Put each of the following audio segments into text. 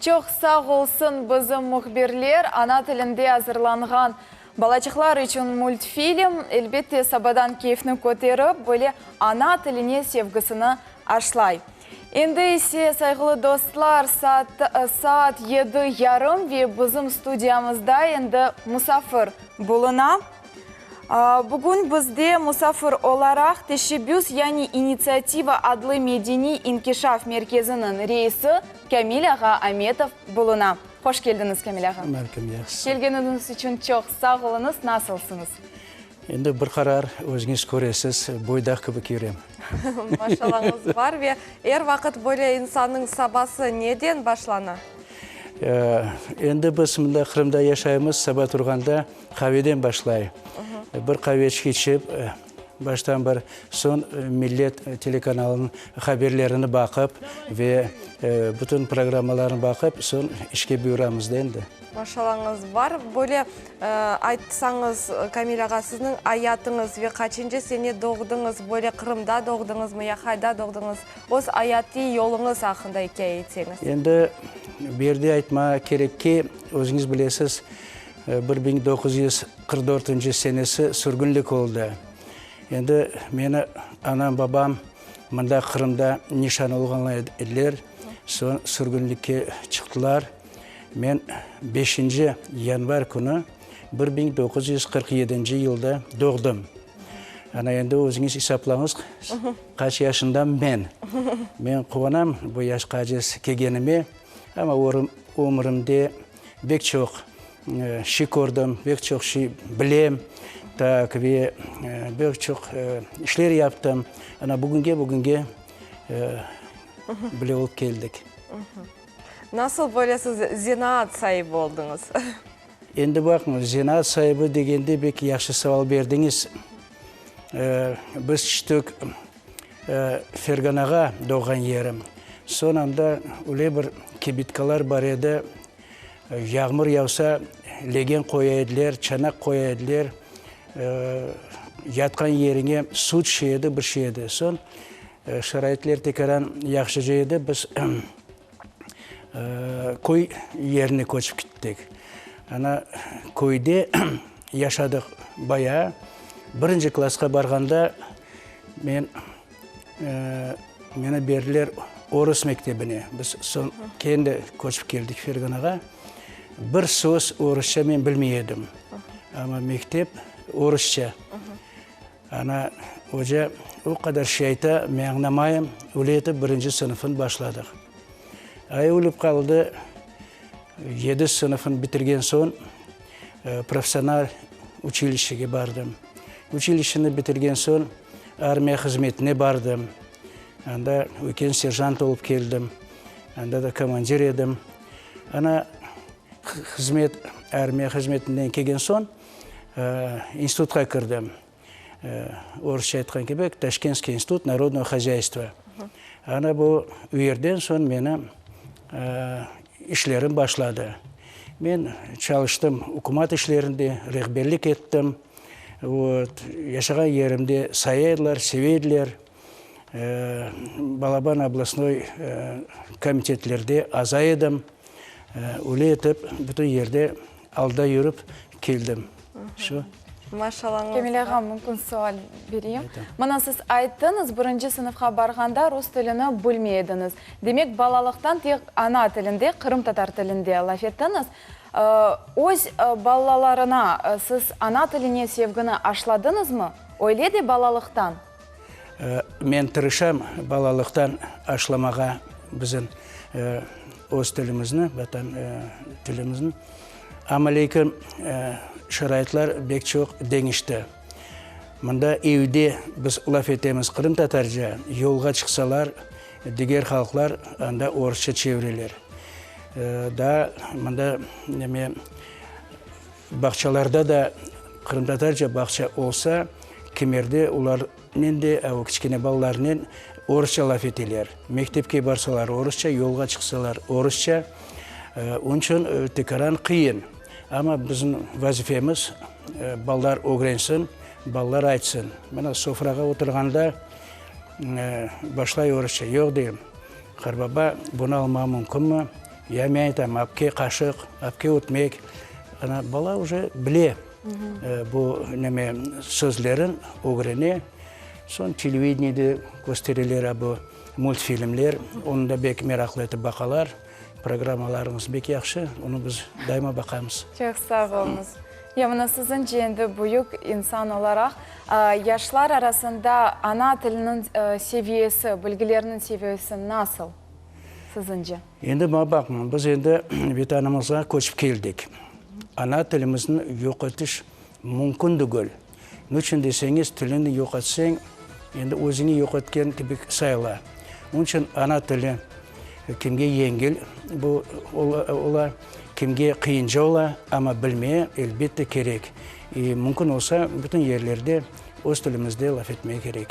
Çoq sağ olsun bizim mühbirler, ana tilinde azırlanğan balaçıqlar içün multfilm, elbette, sabadan keyfni köterip, böyle ana tiline sevgisini aşlay. Endi ise, sayğılı dostlar, saat saat yedi yarım ve bizim studiyamızda endi musafir buluna. Bugün bizde musafir olaraq Teşebbüs yani İnitsiativa adlı medeniy inkişaf merkeziniñ reisi Kamil ağa Ametov buluna. Hoş keldiñiz, Kamil ağa. Mümkün, yahşı. Kelgeniñiz içün çoq sağ oluñız. Nasılsıñız? Endi bir qarar, özüñiz köresiz, boydaq kibi yürem. Maşallañız bar ve er vaqıt böyle insannıñ sabası neden başlana? Endi biz mında Qırımda yaşaymız, saba turğanda qaveden başlay. Bir qaveçik içip, baştan bir, soñ Millet telekanalınıñ haberlerini baqıp ve bütün programmalarını baqıp, soñ işke buyuramız da endi. Maşallañız bar. Böyle aytsañız, Kamil ağa, sizniñ ayatıñız ve qaçıncı sene doğdıñız, böyle Qırımda doğdıñızmı ya qayda doğdıñız, öz ayatiy yoluñız aqqında ikâye etseñiz. Endi bu yerde aytmağa kerek ki, özüñiz bilesiz, 1944 senesi sürgünlik oldı. Endi meni anam, babam mında Qırımda nişan olğanlar ediler, soñ sürgünlikke çıqtılar. Men beşinci yanvar künü 1947 yılda doğdım. Ana endi özüñiz esaplañız, qaç yaşındam men. Men quvanam bu yaşqace kelgenime, amma ömürimde bek çoq şey kördim, bek çoq şey bilem, tak, ve bek çoq işler yaptım. Ana bugünge bugünge bile olıp keldik. Nasıl böyle siz zenaat saibi oldıñız? Endi baqıñız, zenaat saibi degende bek yahşı saval berdiñiz. Biz tüştük Ferganağa, doğğan yerim. Soñ anda öyle bir kibitkalar bar edi, yağmur yavsa, legen qoya ediler, çanaq qoya ediler, yatqan yeriñe suv tüşe edi, bir şey edi. Soñ Şaraitler tekaran yahşıca edi, biz köy yerine köçip kettik. Ana, köyde yaşadıq bayağı. Birinci klassqa barğanda men, meni berdiler orus mektebine. Biz soñ kendi köçip keldik Ferganağa. Bir söz orusça men bilmey edim. Amma mektep orusça. Ana, oca o qadar şey ayta, men añlamayım, öyle etip birinci sınıfın başladıq. Ay ölip qaldı, yedi sınıfın bitirgen soñ professional uçilişşege bardım. Uçilişşeni bitirgen soñ armiya hızmetine bardım. Anda üyken serjant olıp keldim, anda da komandir edim. Ana, hızmet, armiya hızmetinden kelgen soñ, İnstitutqa kirdim. Orusça aytqan kibi, Taşkentskiy institut narodnogo hozâystva. Ana bu yerden soñ meni işlerim başladı. Men çalıştım ükümat işlerinde, rehberlik ettim. Vot, yaşağan yerimde saya ediler, seve ediler. Balaban oblastnoy komitetlerde aza edim. Öyle etip, bütün yerde alda yürip keldim. Şu. Maşallañız. Kemil ağa, mümkün sual bereyim? Mına siz ayttıñız, birinci sınıfqa barğanda rus tilini bilmey ediñiz. Demek, balalıqtan tek ana tilinde, qırımtatar tilinde laf ettiñiz. Öz balalarına siz ana tiline sevgini aşladıñızmı? Öyle de balalıqtan? Men tırışam balalıqtan aşlamağa bizim öz tilimizni, vatan tilimizni. Amma leykin şaraitler bek çoq deñişti. Mında evde biz laf etemiz qırımtatarca, yolğa çıqsalar, diger halqlar anda orusça çevireler. Daa mında neme, Bağçalarda da qırımtatarca bağça olsa, kimerde olarnen de, o kiçkene balalarnen orusça laf eteler. Mektepke barsalar orusça, yolğa çıqsalar orusça. Onıñ içün tekaran qıyın. Amma bizim vazifemiz, balalar ögrensin, balalar aytsın. Mına sofrağa oturğanda başlay orusça. Yoq deyim, qarbaba, bunı almağa mümkünmi? Ya men aytam, apke qaşıq, apke ötmek. Ana, bala uje bile bu neme sözlerin, ögrene. Soñ televideniyede köstereler a bu multfilmler, onı da bek meraqlı etip baqalar. Programmalarıñız bek yahşı, onı biz daima baqamız. Çoq sağ oluñız. Ya mına siziñce endi büyük insan olaraq, yaşlar arasında ana tiliniñ seviyesi, bilgileriniñ seviyesi nasıl siziñce? Endi maña baqıñ, biz endi Vetanımızğa köçip keldik. Ana tilimizni yoq etiş mümkün degil. Niçün deseñiz, tilini yoq etseñ, endi özüñi yoq etken kibi sayıla. Onıñ içün ana tili kimge yengil bu ola, kimge qıyınca ola, amma bilmeye, elbette, kerek. İ mümkün olsa, bütün yerlerde öz tilimizde laf etmege kerek.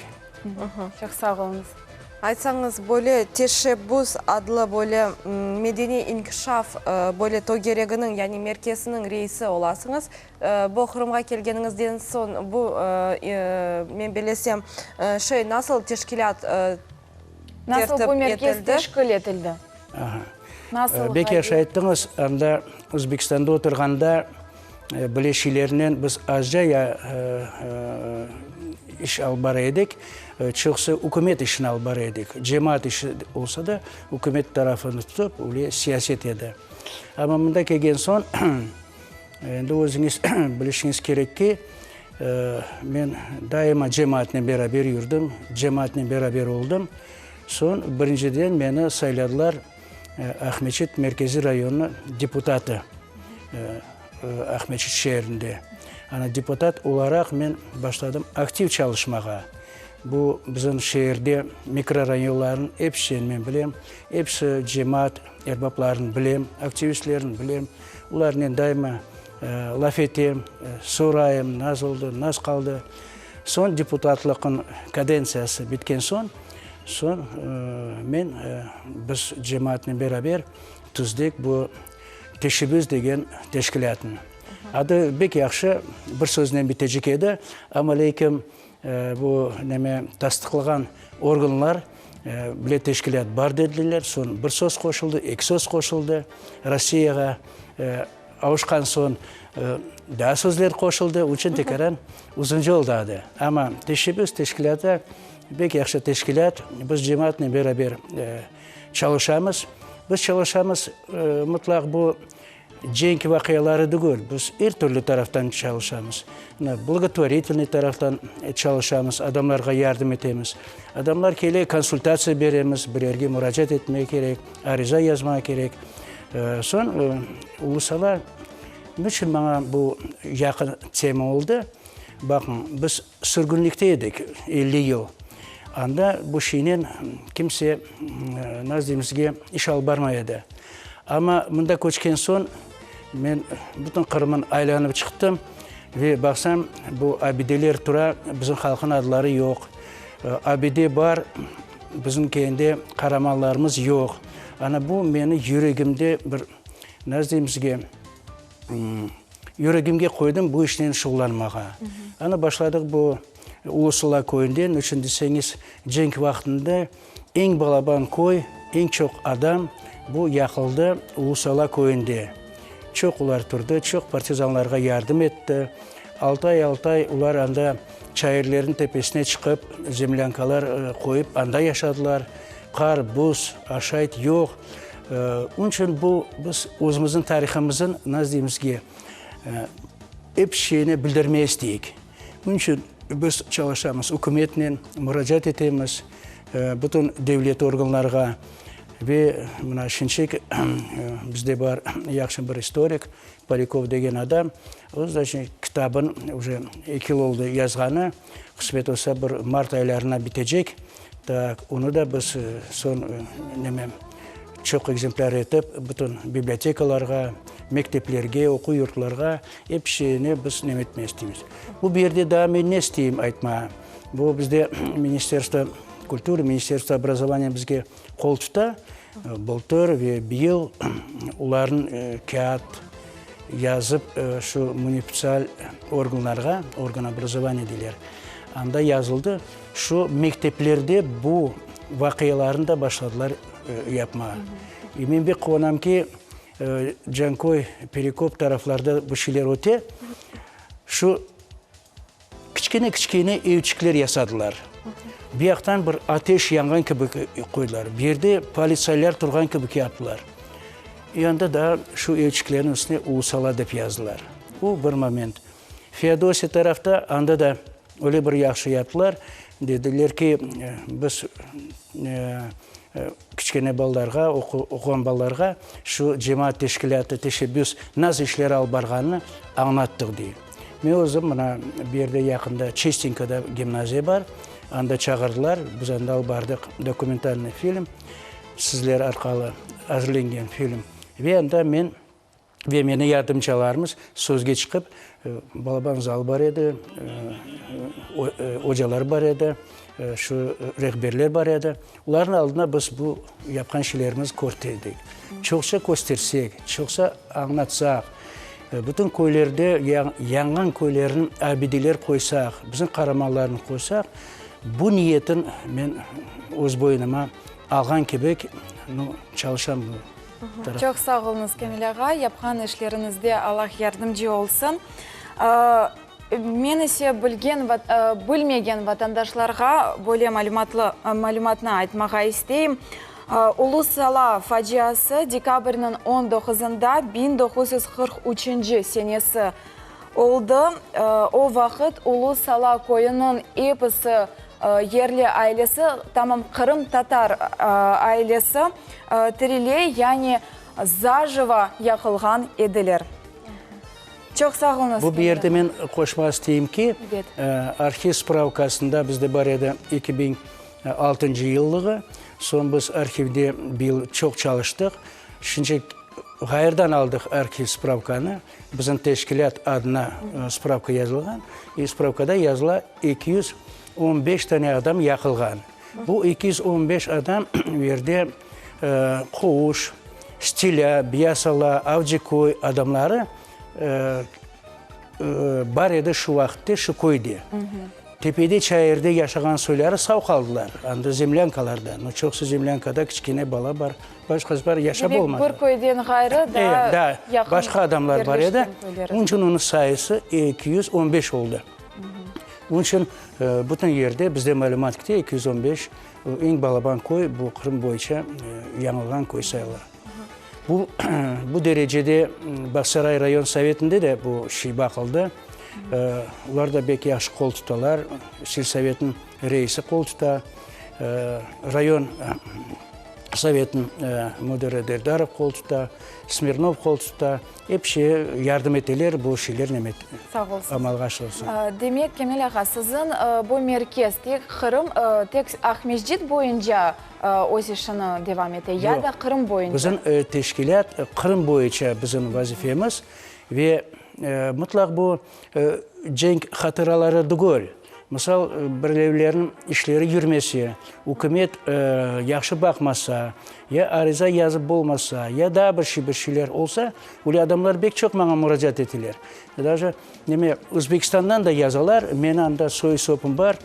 Çoq sağ oluñız. Aytsañız, böyle teşebbüs adlı böyle medeniy inkişaf böyle tögereginiñ, yani merkeziniñ reisi olasıñız. Bu Qırımğa kelgeniñizden soñ bu, men belesem, şey nasıl teşkilât Nasıl tertip bu merkez etildi? teşkil etildi? Aha. Nasıl Bek ğaye? yahşı ayttıñız. Anda Özbekistanda oturğanda böyle şeylernen biz azca ya iş alıp bara edik. Çoqusı ükümet işini alıp bara edik. Cemaat işi olsa da, ükümet tarafını tutıp, öyle siyaset edi. Amma mında kelgen soñ, Endi özüñiz bilişiñiz kerek ki, men daima cemaatnen beraber yürdim, cemaatnen beraber oldım. Soñ, birinciden meni sayladılar Aqmeçit merkeziy rayonınıñ deputatı, Aqmeçit şeerinde. Ana, deputat olaraq men başladım aktiv çalışmağa. Bu bizim şeerde mikrorayonlarnıñ episini men bilem, episi cemaat erbaplarını bilem, aktivistlerini bilem. Olarnen daima laf etem, sorayım, naz oldı, naz qaldı. Soñ deputatlıqnıñ kadentsiyası bitken soñ, soñ men, biz cemaatnen beraber tüzdik bu Teşebbüs degen teşkilâtnı. Adı bek yahşı, bir söznen bitecek edi, amma leykin Bu neme tasdıqlağan organlar bile teşkilât bar dediler, soñ bir söz qoşuldı, eki söz qoşuldı, Rossiyağa avuşqan soñ daa sözler qoşuldı, onıñ içün tekaran uzunca oldı adı. Amma Teşebbüs teşkilâtı pek yahşı teşkilât, biz cemaatnen beraber çalışamız. Biz çalışamız, mıtlaq bu Cenk vaqiaları degil, biz er türlü taraftan çalışamız. Mına, blagotvoritelnıy taraftan çalışamız, adamlarğa yardım etemiz. Adamlar kele, konsultatsiya beremiz, birerge muracaat etmege kerek, ariza yazmağa kerek. Soñ, Ulusala, niçün maña bu yaqın tema oldı? Baqıñ, biz sürgünlikte edik 50 yıl. Anda bu şeynen kimse, nasıl deyim sizge, iş alıp barmay edi. Amma mında köçken soñ, men bütün Qırımnı aylanıp çıqtım ve baqsam, bu abideler tura, bizim halqnıñ adları yoq. Abide bar, bizim kende qaramanlarımız yoq. Ana bu meni yüregimde bir, nasıl deyim sizge, Yüregimge qoydım bu işnen şuğullanmağa. Ana başladıq bu Ulu-Sula köyünden, niçün deseñiz, cenk vaqtında eñ balaban köy, eñ çoq adam bu yaqıldı Ulu-Sala köyünde. Çoq olar turdı, çoq partizanlarğa yardım etti. Altı ay, altı ay olar anda çayırlerniñ tepesine çıqıp, zemlânkalar qoyıp anda yaşadılar. Qar, buz, aşayt yoq. Onıñ içün bu biz özümizniñ tarihımıznıñ, nasıl deyim sizge, ep şeyini bildirmege isteyik. Onıñ içün biz çalışamız ükümetnen, muracaat etemiz bütün devlet organlarğa ve mına şimşek bizde bar yahşı bir istorik, Polâkov degen adam, o, значit, kitabın uje eki yıl oldı yazğanı, qısmet olsa bir mart aylarına bitecek. Tak, onı da biz soñ neme, çoq ekzemplâr etip, bütün bibliotekalarğa, mekteplerge, oquv yurtlarğa, ep şeyine biz neme etmege isteymiz. Bu bir yerde daa men ne isteyim aytmağa, bu bizde Ministerstvo kulturı, Ministerstvo obrazovaniya bizge qol tuta, bıltır ve bıyıl olarnıñ kâğıt yazıp şu muniptsial organlarğa, organ obrazovaniya deyler, anda yazıldı. Şu mekteplerde bu. vaqialarını da başladılar yapmağa. Men bek quvanam ki, Canköy, Perekop taraflarda bu şeyler öte. Şu kiçkene-kiçkene evçikler yasadılar. Bir yaqtan bir ateş yanğan kibi qoydılar, bir yerde politsaylar turğan kibi yaptılar. E anda daa şu evçiklerniñ üstüne Ulusala dep yazdılar. Bu bir moment. Feodosiya tarafta anda da öyle bir yahşı yaptılar. Dediler ki, biz kiçkene balalarğa, oquğan balalarğa şu cemaat teşkilâtı, teşebbüs nasıl işler alıp barğanını añlattıq, dey. Men özüm mına bu yerde yaqında Çistinkada gimnaziya bar, anda çağırdılar, biz anda alıp bardıq dokumentalnıy film, sizler arqalı azırlengen film. Ve anda men Ve meni yardımcılarımız sözge çıqıp, balaban zal bar edi, ocalar bar edi, şu rehberler bar edi. Olarnıñ aldında biz bu yapqan şeylerimizni körterdik. Çoqça köstersek, çoqça añlatsaq, bütün köylerde yanğan köylerniñ abideler qoysaq, bizim qaramanlarnı qoysaq, bu niyetin men öz boyunıma alğan kibi, nu, çalışam bu. Çoq sağ oluñız, Kamil ağa, yapqan işleriñizde Allah yardımcı olsun. Men ise bilgen, bilmegen vatandaşlarğa böyle malümatlı, malümatnı aytmağa isteyim. Ulu Sala faciası dekabrniñ on doquzında 1943 senesi oldı. O vaqıt Ulu Sala köyüniñ episi yerli ailesi, tamam qırımtatar ailesi tiriley, yani zajivo yaqılğan ediler. Çoq sağ oluñız. Bu bir yerde men qoşmaq isteyim ki, arhiv spravkasında bizde bar edi 2006 yıllığı, soñ biz arhivde bir yıl çoq çalıştıq, şimdi ğayırdan aldıq arhiv spravkanı, Bizim teşkilât adına spravka yazılğan, e spravkada yazıla 215 tane adam yaqılğan. Bu 215 adam u yerde Quvuş, Stilâ, Biyasala, Avcıköy adamları bar edi şu vaqıtte şu köyde. Tepede çayırda yaşağan soyları sağ qaldılar, anda zemlânkalarda. No, çoqusı zemlânkada kiçkene bala bar, başqası bar, yaşap olmadı. Demek, bir köyden ğayrı daa yaqın başqa adamlar bar edi. Onıñ içün onıñ sayısı 215 oldı. Onıñ içün bütün yerde bizde malümat kete, 215 eñ balaban köy, bu Qırım boyunca yañılğan köy sayıla. Bu, bu derecede Bağçasaray rayon sovetinde de bu şey baqıldı. Olar da bek yahşı qol tutalar. Selsovetniñ reisi qol tuta. Rayon sovetniñ müdiri Derdarov qol tuta. Smirnov qol tuta. Ep şeye yardım eteler, bu şeyler neme amalğa aşırılsın. Demek, Kemil ağa, siziñ bu merkez tek Qırım, tek Aqmescit boyunca öz işini devam ete ya da Qırım boyunca? Bizim teşkilât Qırım boyunca bizim vazifemiz ve mıtlaq bu cenk hatıraları degil. Misal, birlevlerniñ işleri yürmese, ükümet yahşı baqmasa, ya ariza yazıp bolmasa, ya daa bir şey, bir şeyler olsa, öyle adamlar bek çoq maña muracaat eteler. Daje, neme, Özbekistandan da yazalar, meni anda soy-sopum bar,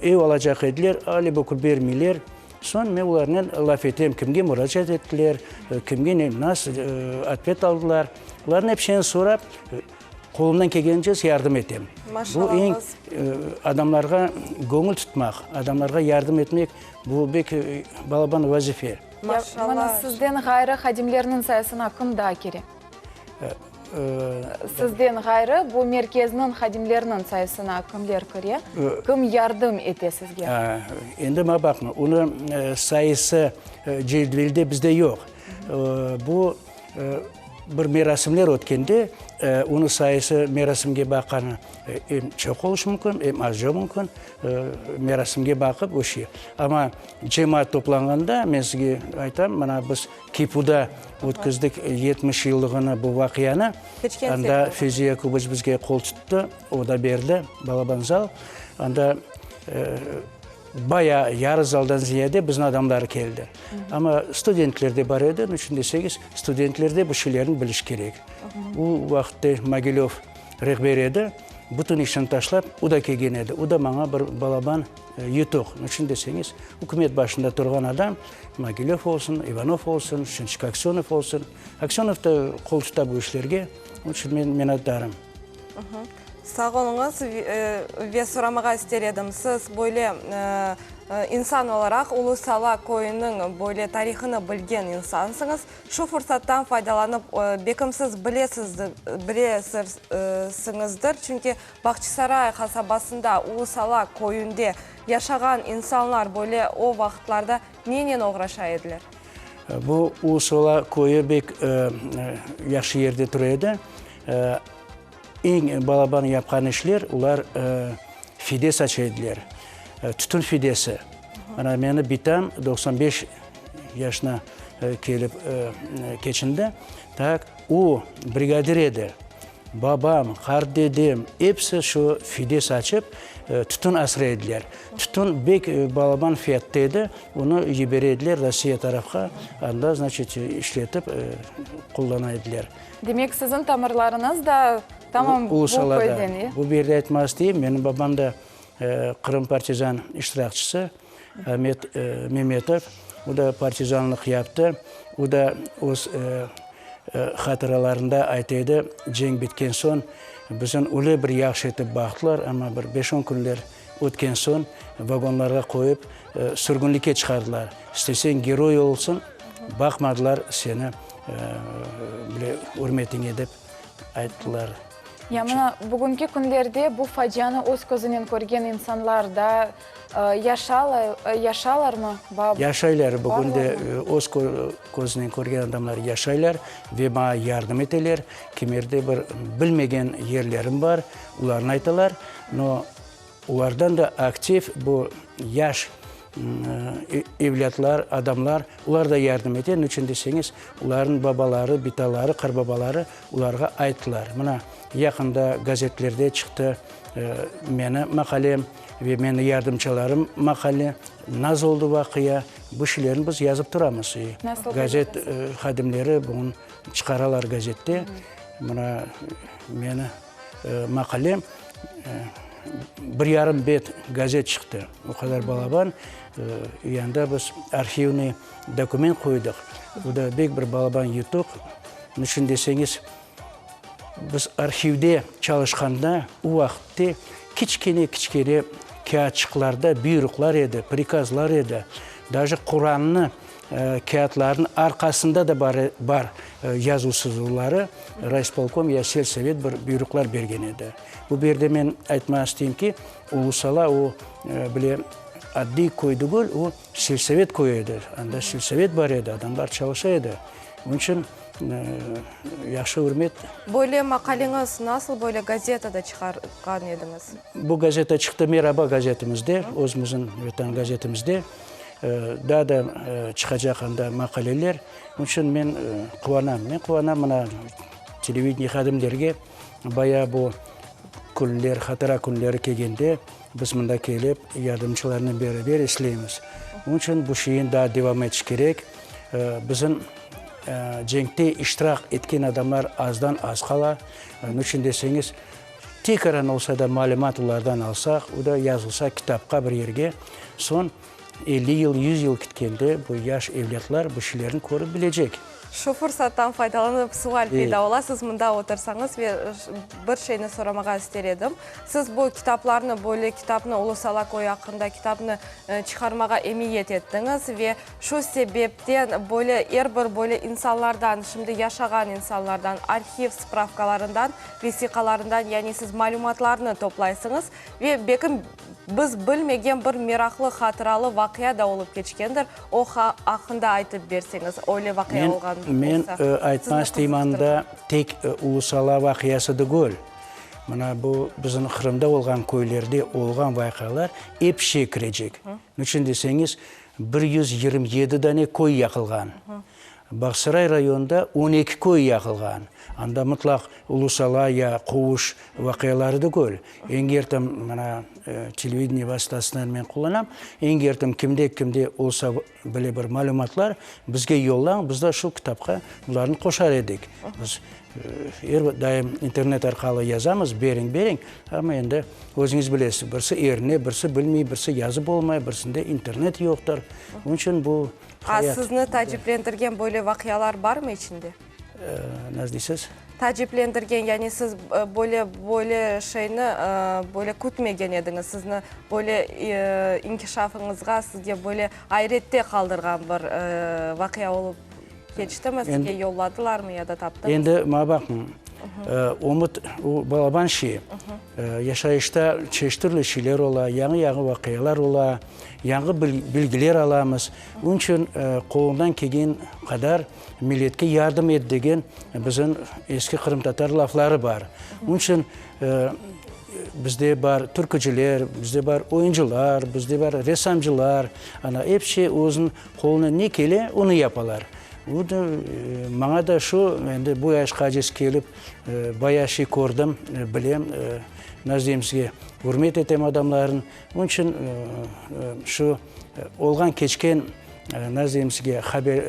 ev alacaq ediler, ale bu bermeyler. Soñ men olarnen laf etem, kimge muracaat ettiler, kimge ne, nasıl otvet aldılar. Olarnıñ episini sorap, qolumdan kelgence yardım etem. Bu eñ adamlarğa göñül tutmaq, adamlarğa yardım etmek, bu bek balaban vazife. Mına sizden ğayrı hadimlerniñ sayısına kim daa kire? Sizden ğayrı, bu merkezniñ hadimleriniñ sayısına kimler kire? Kim yardım ete sizge? Endi ma baqıñ, onıñ sayısı cedvelde bizde yoq. Bu bir merasimler ötkende, onıñ sayısı merasimge baqqanı em çoq oluşı mümkün, em azca mümkün. Merasimge baqıp o şey. Amma cemaat toplanğanda, men sizge aytam, mına biz KİPUda ötkizdik 70 yıllığını bu vaqianı. Anda Fevzi Yakubovıç bizge qol tuttı, o da berdi balaban zal. Anda bayağı yarı zaldan ziyade bizim adamlar keldi. Amma studentler de bar edi, niçün deseñiz, studentler de bu şeylerni biliş kerek. O vaqıtta Mogilöv rehber edi, bütün işini taşlap, o da kelgen edi. O da maña bir balaban. yutuq. Niçün deseñiz, ükümet başında turğan adam, Mogilöv olsun, İvanov olsun, şimdiki Aksönov olsun, Aksönov da qol tuta bu işlerge, onıñ içün men minnetdarım. Sağ oluñız. Ve soramağa ister edim, siz böyle insan olaraq Ulu Sala köyüniñ böyle tarihını bilgen insansıñız. Şu fursattan faydalanıp, bekim siz bilesiñizdir, çünki Bağçasaray qasabasında, Ulu Sala köyünde yaşağan insanlar böyle o vaqıtlarda nenen oğraşa ediler? Bu Ulu Sala köyü bek yahşı yerde tura edi. Eñ balaban yapqan işler, olar fide saça ediler, tütün fidesi. Mana meni bitam 95 yaşına kelip keçindi. Tak, o brigadir edi. Babam, qartdedem, episi şu fide saçıp, tütün asray ediler. Tütün bek balaban fiyatta edi, onı yibere ediler Rossiya tarafqa, anda, znaçit, işletip qullana ediler. Demek, siziñ tamırlarıñız da tamam bu köyden, e? Bu yerde aytmaq isteyim, menim babam da Qırım partizan iştirakçisi, Amet Memetov, o da partizanlıq yaptı. O da öz hatıralarında ayta edi, cenk bitken soñ bizim öyle bir yahşı etip baqtılar, amma bir beş-on künler ötken soñ vagonlarğa qoyıp sürgünlikke çıqardılar. İsteseñ geroy olsun, baqmadılar seni bile ürmetiñe dep ayttılar. Ya mına bugünki künlerde bu facianı öz közünen körgen insanlar da yaşalarmı? Yaşaylar, bugün de öz közünen körgen adamlar yaşaylar ve maña yardım eteler. Kimerde bir bilmegen yerlerim bar, olarnı aytalar. No, olardan da aktiv bu yaş evlâtlar, adamlar, olar da yardım ete. Niçün deseñiz, olarnıñ babaları, bitaları, qarbabaları olarğa ayttılar. Mına, yaqında gazetlerde çıqtı meni maqalem ve meni yardımcılarım maqale, naz oldı vaqia, bu şeylerni biz yazıp turamız. Gazet hadimleri bunı çıqaralar gazette. Mına, meni maqalem bir yarım bet gazet çıqtı, o qadar balaban. Yanda biz arhivnıy dokument qoydıq, o da bek bir balaban yutuq. Niçün deseñiz, biz arhivde çalışqanda, o vaqıtte kiçkene-kiçkene kâğıtçıqlarda buyruqlar edi, prikazlar edi, daje Qurannı Kâğıtlarnıñ arqasında da bar yazuv-sızuvları, rayspolkom ya selsovet bir buyruqlar bergen edi. Bu yerde men aytmağa isteyim ki, Ulusala o, bile addiy köy degil, o selsovet köyü edi. Anda selsovet bar edi, adamlar çalışa edi. Onıñ içün yahşı ürmet. Böyle maqaleñiz nasıl böyle gazetada çıqarğan ediñiz? Bu gazeta çıqtı Meraba gazetimizde, özümizniñ Vetan gazetimizde. Daa da çıqacaq anda maqaleler. Onıñ içün men quvanam. Men quvanam mına televideniye hadimlerge bayağı bu künler, hatıra künleri kelgende biz mında kelip yardımcılarnen beraber esleymiz. Onıñ içün bu şeyni daa devam etiş kerek. Bizim cenkte iştirak etken adamlar azdan az qala. Onıñ içün deseñiz, tekaran olsa da malümat olardan alsaq, o da yazılsa kitapqa bir yerge, soñ 50 yıl, 100 yıl ketkende bu yaş evlâtlar bu şeylerni körip bilecek. Şu fursattan faydalanıp sual peyda ola, siz mında otursañız ve bir şeyni soramağa ister edim. Siz bu kitaplarnı, böyle kitapnı, Ulu Sala köyü aqqında kitapnı çıqarmağa emiyet ettiñiz ve şu sebepten böyle er bir böyle insanlardan, şimdi yaşağan insanlardan, arhiv spravkalarından, vesiqalarından, yani siz malümatlarnı toplaysıñız ve belkim Biz bilmegen bir meraqlı, hatıralı vaqia da olıp keçkendir. O aqqında aytıp berseñiz, öyle vaqia olğan olsa. Men aytmaq isteyim, anda tek Ulusala vaqiası degil. Mına bu bizim Qırımda olğan köylerde olğan vaqialar ep şey kirecek. Niçün deseñiz, 127 dane köy yaqılğan. Bağçasaray rayonında 12 köy yaqılğan. Anda mıtlaq Ulusala ya Quvuş vaqiaları degil. Eñ ertem, mına, televideniye vastasınen men qullanam, eñ ertem kimde-kimde olsa bile bir malümatlar bizge yollañ, biz de şu kitapqa bularnı qoşar edik. Biz. Er daim internet arqalı yazamız, beriñ, beriñ, amma endi özüñiz bilesiz, birisi erine, birisi bilmey, birisi yazıp olmay, birisinde internet yoqtır. Onıñ içün bu hayat. A sizni taaciplendirgen böyle vaqialar barmı içinde? Nasıl deysiz? Taaciplendirgen, yani siz böyle, böyle şeyni böyle kütmegen ediñiz, sizni böyle inkişafıñızğa sizge böyle ayrette qaldırğan bir vaqia olıp Keçtimi, sizge yolladılarmı ya da taptıñızmı? Endi maña baqıñ, ümüt o balaban şey. Yaşayışta çeşit türlü şeyler ola, yañı-yañı vaqialar ola, yañı bilgiler alamız. Onıñ içün qoluñdan kelgen qadar milletke yardım et degen bizim eski qırımtatar lafları bar. Onıñ içün bizde bar türküciler, bizde bar oyuncılar, bizde bar ressamcılar, ana, episi özüniñ Qoluna ne kele, onı yapalar. Bu da, maña da şu, endi bu yaşqace kelip, bayağı şey kördim, bilem, nasıl deyim sizge, ürmet etem adamlarnı. Onıñ içün şu olğan-keçken, nasıl deyim sizge, haber,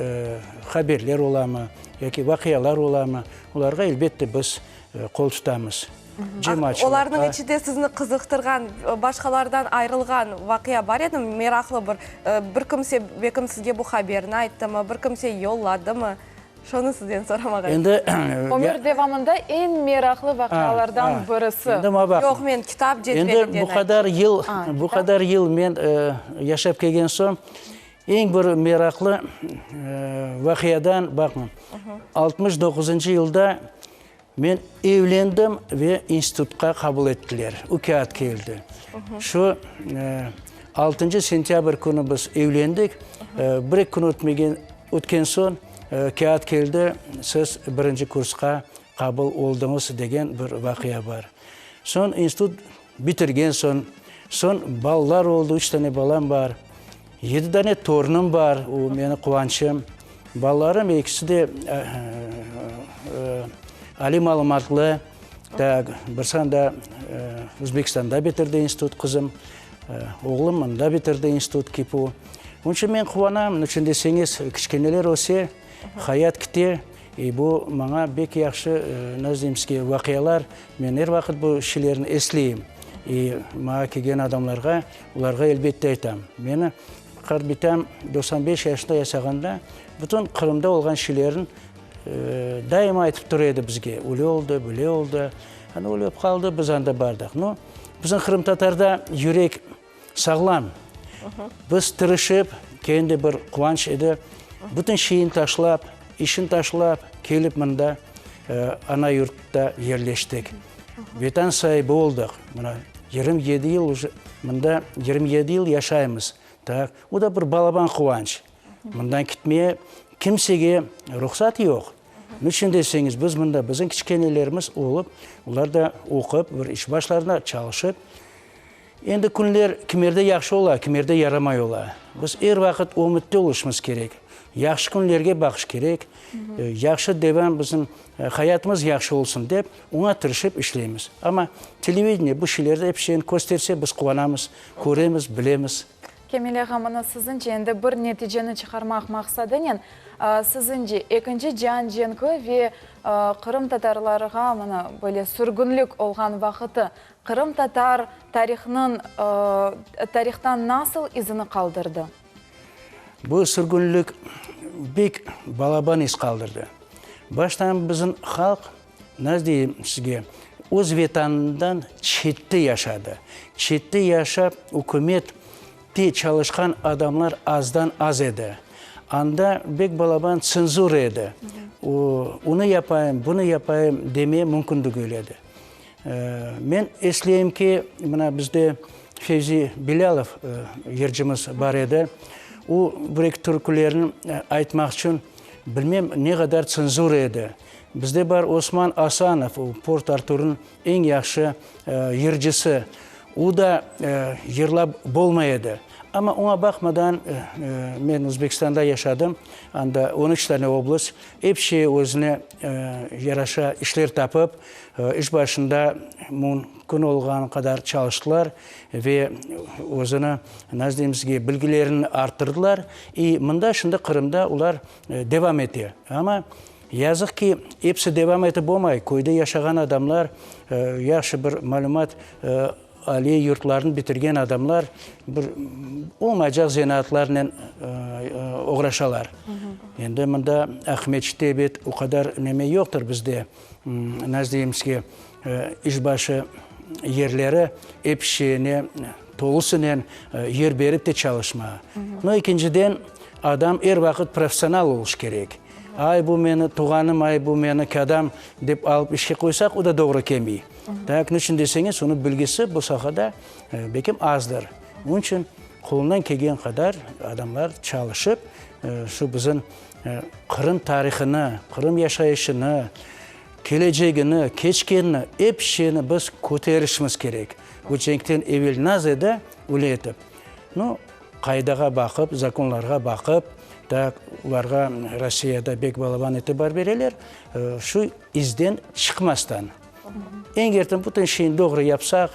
haberler olamı, yaki vaqialar olamı, olarğa, elbette, biz qol tutamız. Cemaatçılıqqa. Olarnıñ içinde sizni qızıqtırğan, başqalardan ayırılğan vaqia bar edimi, meraqlı bir, bir kimse belkim sizge bu haberni ayttımı, bir kimse yolladımı? Şonı sizden soramağa istedim. Endi, Ömür devamında eñ meraqlı vaqialardan birisi. Endi maña baqıñ. Yoq, men kitap cedvelinden Endi bu qadar yıl, bu qadar yıl men yaşap kelgen soñ, eñ bir meraqlı vaqiadan, baqıñ, 69-ncı yılda Men evlendim ve institutqa qabul ettiler. O kâğıt keldi. Şu altıncı sentâbr künü biz evlendik. Bir-eki kün ötmegen, ötken soñ kâğıt keldi, siz birinci kursqa qabul oldıñız degen bir vaqia bar. Soñ institut bitirgen soñ, soñ balalar oldı, üç tane balam bar. Yedi dane torunım bar, o meni quvançım. Balalarım ekisi de aliy malümatlı, tak, birisi anda Özbekistanda bitirdi institut, qızım, oğlum mında bitirdi institut, KİPU. Onıñ içün men quvanam, niçün deseñiz, kiçkeneler öse, hayat kite, i bu maña bek yahşı, nasıl deyim sizge, vaqialar, men er vaqıt bu şeylerni esleyim. I maña kelgen adamlarğa, olarğa elbette aytam, meni Qart bitam 95 yaşında yaşağanda, bütün Qırımda olğan şeylerni daima aytıp tura edi bizge, öyle oldı, böyle oldı. Ana ölip qaldı, biz anda bardıq. No, bizim qırımtatarda yürek sağlam. Biz tırışıp, kendi bir quvanç edi, bütün şeyini taşlap, işini taşlap, kelip mında ana yurtta yerleştik. Vetan saibi oldıq. Mına 27 yıl uje mında 27 yıl yaşaymız. Tak, o da bir balaban quvanç. Mından kitmeye kimsege ruhsat yoq. Niçün deseñiz, biz mında bizim kiçkenelerimiz olıp, olar da oqup, bir iş başlarına çalışıp, Endi künler kimerde yahşı ola, kimerde yaramay ola. Biz er vaqıt ümütte oluşımız kerek. Yahşı künlerge baqış kerek. Yahşı devam bizim hayatımız yahşı olsun dep, oña tırışıp işleymiz. Amma televideniye bu şeylerni ep şeyni kösterse, biz quvanamız, köremiz, bilemiz. Kemil ağa, mına siziñce endi bir neticeni çıqarmaq maqsadınen, siziñce Ekinci cian cenki ve qırımtatarlarğa mına böyle sürgünlik olğan vaqıtı Qırımtatar tarihınıñ tarihtan nasıl izini qaldırdı? Bu sürgünlik pek balaban iz qaldırdı. Baştan bizim halq, nasıl deyim sizge, öz Vetanından çette yaşadı. Çette yaşap, ükümette çalışqan adamlar azdan-az edi. Anda pek balaban tsenzura edi. Onı yapayım, bunı yapayım demeye mümkün degil edi. Men esleyim ki, mına bizde Fevzi Bilâlov yırcımız bar edi. O, bir-eki türkülerini aytmaq içün, bilmem, ne qadar tsenzura edi. Bizde bar Osman Asanov, o, Port-Arturnıñ eñ yahşı yırcısı. O da yırlap bolmay edi. Amma oña baqmadan, men Özbekistanda yaşadım, anda on üç tane oblast, ep şey özüne yaraşa işler tapıp, İş başında mümkün olğanı qadar çalıştılar ve özüni, nasıl deyim sizge, bilgilerini arttırdılar. İ mında şimdi Qırımda olar devam ete. Amma. Yazıq ki, episi devam etip olmay. Köyde yaşağan adamlar, yahşı bir malümat aliye yurtlarını bitirgen adamlar bir olmaycaq zenaatlarnen oğraşalar. Endi mında Aqmescitte ebet o qadar neme yoqtır bizde, nasıl deyim sizge, işbaşı yerleri ep şeyine tolusınen yer berip de çalışma. No, ekinciden, adam er vaqıt professional oluş kerek. Ay, bu meni tuvğanım, ay, bu meni kadam dep alıp işke qoysaq, o da doğru kelmey. Tak, niçün deseñiz, onıñ bilgisi bu sahada belkim azdır. Onıñ içün qolundan kelgen qadar adamlar çalışıp, şu bizim Qırım tarihını, Qırım yaşayışını, kelecegini, keçkenini, ep şeyni biz köterişimiz kerek. Bu cenkten evel naz edi, öyle etip. Nu, qaydağa baqıp, zakonlarğa baqıp, tak, olarğa Rossiyada bek balaban itibar bereler, şu izden çıqmastan. Eñ erten bütün şeyni doğru yapsaq,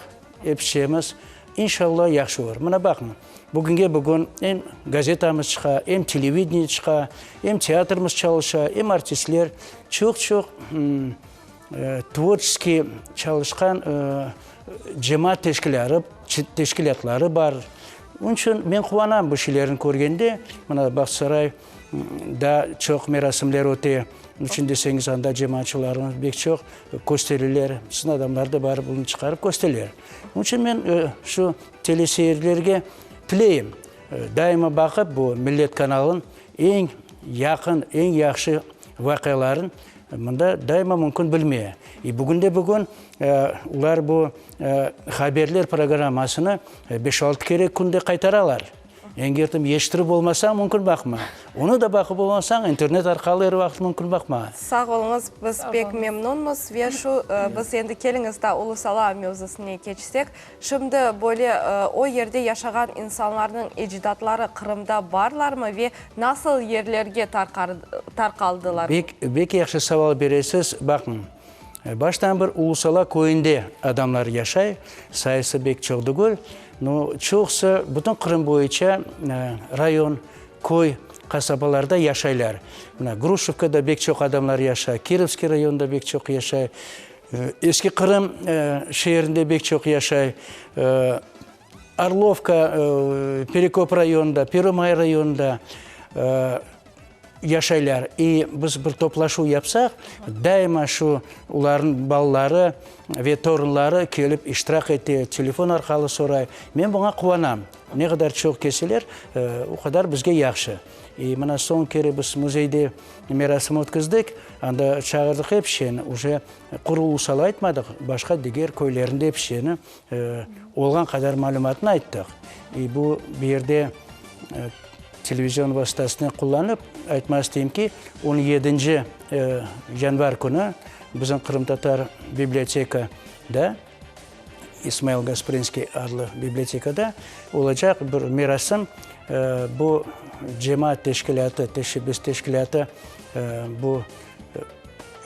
ep şeyimiz, inşallah, yahşı olur. Mına baqıñ, bugünge bugün em gazetamız çıqa, em televideniye çıqa, em teatrımız çalışa, em artistler, çoq-çoq tvorçeskiy çalışqan cemaat teşkilâtları bar. Onıñ içün men quvanam bu şeylerni körgende. Mına Bağçasaray da çoq merasimler öte. Niçün deseñiz, anda cemaatçılarımız pek çoq kösteriler. Sizin adamlar da barıp bunı çıqarıp kösteler. Onıñ içün men şu teleseyircilerge tileyim, daima baqıp bu Millet kanalın eñ yaqın, eñ yahşı vaqiaların mında daima mümkün bilmeye. İ bugünde-bugün olar bu haberler programmasını beş-altı kere künde qaytaralar. Eger yeştirip olmasañ, mümkün baqma. Onı da baqıp olmasañ, internet arqalı er vaqıt mümkün baqma. Sağ oluñız, biz pek memnunmız ve şu biz endi keliñiz daa Ulu-Sala mevzusına keçsek. Şimdi böyle o yerde yaşağan insanlarnıñ ecdatları Qırımda barlarmı ve nasıl yerlerge tarqaldılar? Bek, bek yahşı saval beresiz. Baqıñ, baştan bir Ulu-Sala köyünde adamlar yaşay, sayısı bek çoq degil. No, çoqusı bütün Qırım boyunca rayon, köy, qasabalarda yaşaylar. Mına, Gruşevkada bek çoq adamlar yaşay, Kirovskiy rayonında bek çoq yaşay, Eski Qırım şeerinde bek çoq yaşay, Orlovka, Perekop rayonında, Pervomay rayonında yaşaylar. İ biz bir toplaşuv yapsaq, daima şu olarnıñ balaları ve torunları kelip iştirak ete, telefon arqalı soray. Men buña quvanam. Ne qadar çoq kelseler, o qadar bizge yahşı. İ mına soñ kere biz müzeyde merasim ötkizdik, anda çağırdıq ep şeyni, uje quru Ulusalı aytmadıq, başqa diger köylerinde ep şeyni olğan qadar malümatnı ayttıq. İ bu bir yerde televizion vastasınen qullanıp aytmaq isteyim ki, on yedinci yanvar künü bizim qırımtatar bibliotekada, İsmail Gasprinskiy adlı bibliotekada olacaq bir merasim. Bu cemaat teşkilâtı, teşebbüs teşkilâtı bu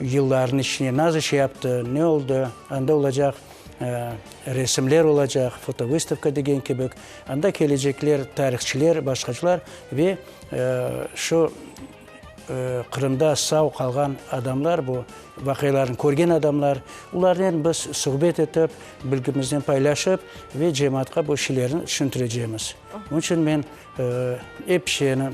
yıllarnıñ içinde nasıl şey yaptı, ne oldı, anda olacaq resimler olacaq, fotovıstavka degen kibi. Anda kelecekler tarihçiler, başqacılar ve şu Qırımda sağ qalğan adamlar, bu vaqialarnı körgen adamlar, olarnen biz suhbet etip, bilgimiznen paylaşıp ve cemaatqa bu şeylerni tüşüntirecemiz. Onıñ içün men ep şeyni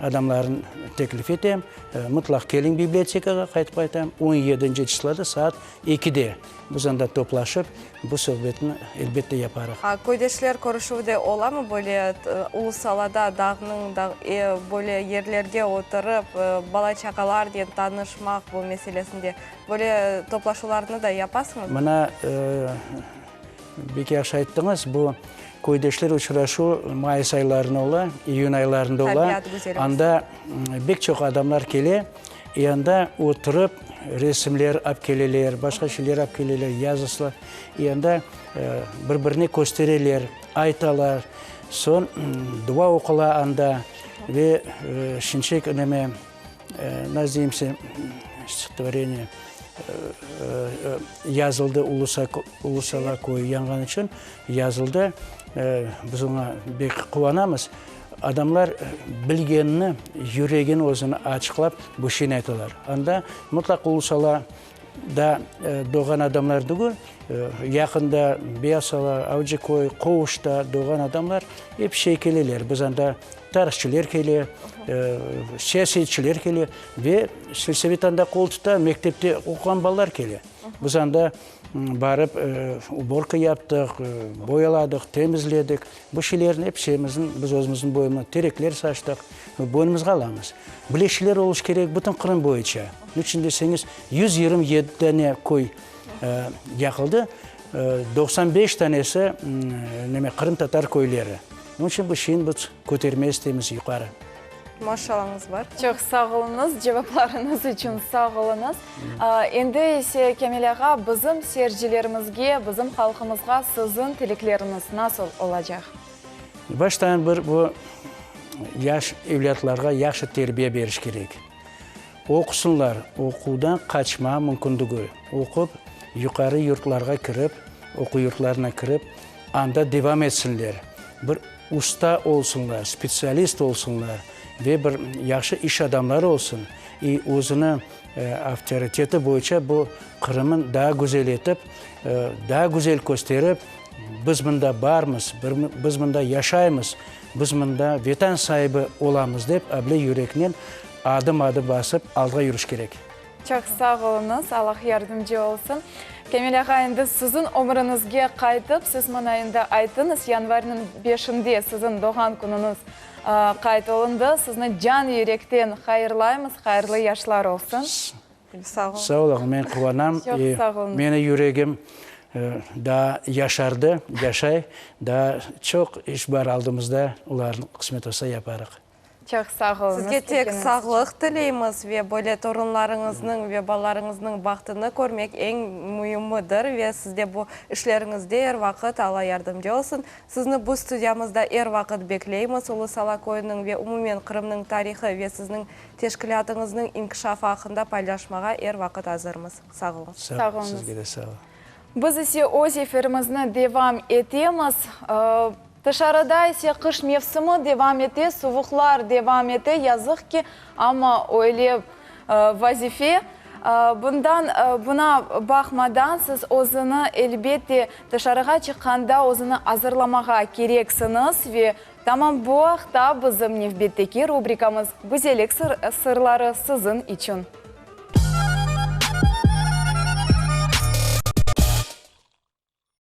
adamlarnı teklif etem, mıtlaq keliñ bibliotekağa, qaytıp aytam, on yedinci çısloda saat ekide biz anda toplaşıp, bu suhbetni elbette yaparıq. Köydeşler körüşüvi de olamı böyle Ulusalada dağnıñ böyle yerlerge oturıp, bala-çağalarnen tanışmaq bu meselesinde böyle toplaşuvlarnı da yapasıñızmı? Mına, bek yahşı ayttıñız, bu köydeşler uçraşuv mayıs aylarında ola, iyün aylarında ola. Anda bek çoq adamlar kele. E anda oturıp resimler ap keleler, başqa şeyler ap keleler, yazısılar. E anda bir-birine köstereler, aytalar. Soñ dua oqula anda ve şimşek neme, nasıl deyim size, stihotvoreniye yazıldı Ulu Sala köyü yanğanı içün yazıldı. Biz oña bek quvanamız. Adamlar bilgenini, yüregini özüni açıqlap bu şeyni aytalar. Anda mıtlaq Ulusalada doğğan adamlar degil, yaqında Beyazsala, Avcıköy, Qovuşta doğğan adamlar ep şey keleler. Biz anda tarihçiler kele, siyasetçiler kele ve selsovet anda qol tuta, mektepte oquğan balalar kele. Biz anda barıp uborka yaptıq, boyaladıq, temizledik. Bu şeylerni ep şeyimizniñ, biz özümizniñ boyumızdan terekler saçtıq, boynumızğa alamız. Böyle şeyler oluş kerek bütün Qırım boyunca. Niçün deseñiz, 127 dane köy yaqıldı, 95 tanesi neme, qırımtatar köyleri. Onıñ içün bu şeyni biz kötermege isteymiz yuqarı. Maşalañız bar. Çoq sağ oluñız, cevaplarıñız içün sağ oluñız. Endi ise, Kamil ağa, bizim seyircilerimizge, bizim halqımızğa siziñ tilekleriñiz nasıl olacaq? Baştan bir bu yaş evlâtlarğa yahşı terbiye beriş kerek. Oqusınlar, oquvdan qaçma mümkün degil. Oqup, yuqarı yurtlarğa kirip, oquv yurtlarına kirip, anda devam etsinler. Bir usta olsunlar, spetsialist olsunlar ve bir yahşı iş adamları olsun. İ özüni avtoriteti boyunca bu Qırımın daa güzel etip, daa güzel kösterip, biz mında barmız, biz mında yaşaymız, biz mında Vetan saibi olamız dep, able yüreknen adım-adım basıp alğa yürüş kerek. Çoq sağ oluñız, Allah yardımcı olsun. Kamil ağa, endi siziñ ömüriñizge qaytıp, siz maña endi aytıñız, yanvarniñ beşinde siziñ doğğan künüñiz qayd olundı. Sizni can yürekten hayırlaymız, hayırlı yaşlar olsun. Sağ olun. Sağ oluñ, men quvanam. Çoq sağ oluñ. Meni yüregim daa yaşardı, yaşay. Daa çoq iş bar aldımızda, olarnı qısmet olsa yaparıq. Çoq sağ oluñız. Sizge tek sağlıq tileymiz ve böyle torunlarıñıznıñ ve balalarıñıznıñ bahtını körmek eñ müimidir ve sizde bu işleriñizde er vaqıt Alla yardımcı olsun. Sizni bu studiyamızda er vaqıt bekleymiz. Ulu Sala köyüniñ ve umumen Qırımnıñ tarihı ve siziñ teşkilâtıñıznıñ inkişafı aqqında paylaşmağa er vaqıt azırmız. Sağ oluñ. Sağ oluñ. Sizge de sağ olun. Biz ise öz efirimizni devam etemiz. Tışarıda ise qış mevsimi devam ete, suvuqlar devam ete, yazıq ki, amma öyle vazife. Bundan, buna baqmadan, siz özüni, elbette, tışarığa çıqqanda özüni azırlamağa kereksiñiz ve tamam bu aqta bizim nevbetteki rubrikamız Güzellik sırları siziñ içün.